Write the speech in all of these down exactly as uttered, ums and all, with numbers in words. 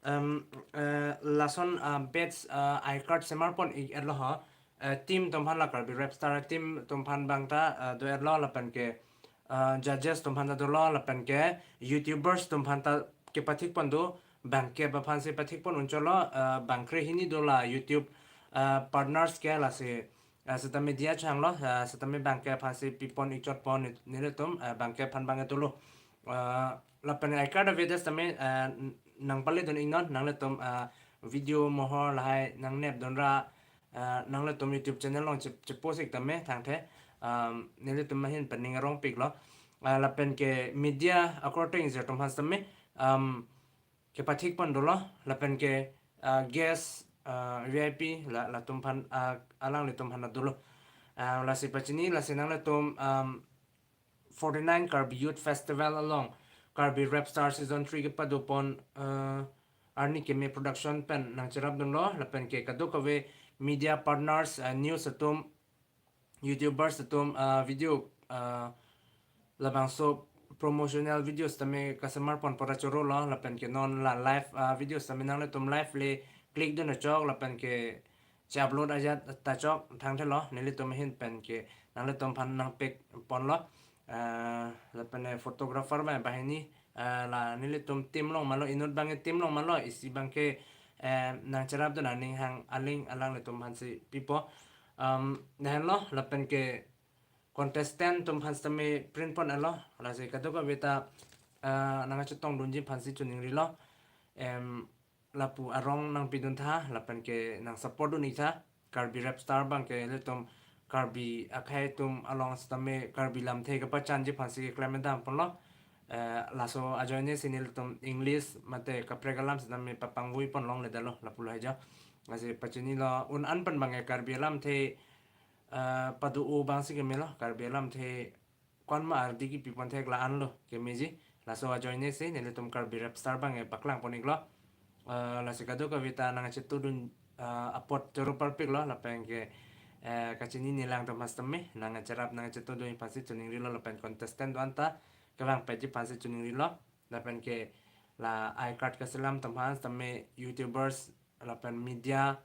Um, uh, lason uh, batch uh, I card semar pon ik etlo ho. Uh, team atum aphan la Karbi Rap Star team atum aphan bang ta uh, do etlo lapen ke uh, judges atum aphan ta dolo lapen ke YouTubers atum aphan ta kepathik pon do bangkep aphan si pathik pon uncholo uh, bangkre hini do la YouTube uh, partners ke lasi uh, seta media changlo uh, seta me bangkep aphan si pipon ikchot pon nelitum uh, bangkep aphan bang dolo. Uh, lapen I card avedet tame uh, nang pale dun ingnon nanglitum uh, video mohor lahai nang nep dun ra uh, nanglitum YouTube channel along chep- chepost ik tame thangthe um, nelitum ahin pen ning arong piklo. Uh, lapen ke media according je atum aphan tame um, kepathik pon dolo lapen ke uh, guest uh, V I P la latum aphan uh, alanglitum aphan dolo. Uh, lasi pachini lasi nanglitum um, forty-nine Karbi Youth Festival along Karbi Rap Star Season three kepado pon uh, Arni Keme Production pen nang cherap dunlo lapen ke kadokave media partners uh, news atum YouTubers atum uh, video uh, labangso promotional videos tame kasemar pon pora choro lo lapen ke non la live uh, videos tame nanglitum live le click dun achok lapen ke che upload ajat ta chok thangthe lo nelitum ahin pen ke nanglitum aphan nang pek pon lo. Uh, lapen eh, photographer ba bahini uh, la nelitum team along malo inut bang team along malo isi bang ke eh, nang cherap dun aning hang aling alanglitum aphan si pipo. Um, lahenlo lapen ke contestant atum aphan tame print pon etlo lasi kadokave ta uh, nang chetong dunji aphan si choningrilo. Em, lapu arong nang pidun tha lapen ke nang support dun ik tha Karbi Rap Star bang ke ilitum Karbi akhei atum along setame Karbi lamthe kepachanji aphan si keklem dam ponlo. Eh, laso ajoine si nelitum English mate kaprek alam setame papangbui pon longledetlo lapulo hejo. Lasi pachini lo un an pen bang ke Karbi lamthe eh, pado-o bang si kemelo Karbi lamthe konma ardi kipi pon thek la anlo kemeji. Laso ajoine si nelitum Karbi Rap Star bang ke paklang pon iklo. Eh, lasi kadokave ta nang chetu dun eh, apot choro parpik lo lapen ke eh, kachini nelang atum aphan tame nang cherap nang chetu dun aphan si choningrilo lapen contestant do-an ta kevang peji aphan si choningrilo lapen ke la I card kaselam atum aphan tame YouTubers lapen media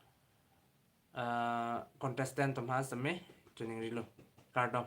uh, contestant atum aphan tame choningrilo. Kardom.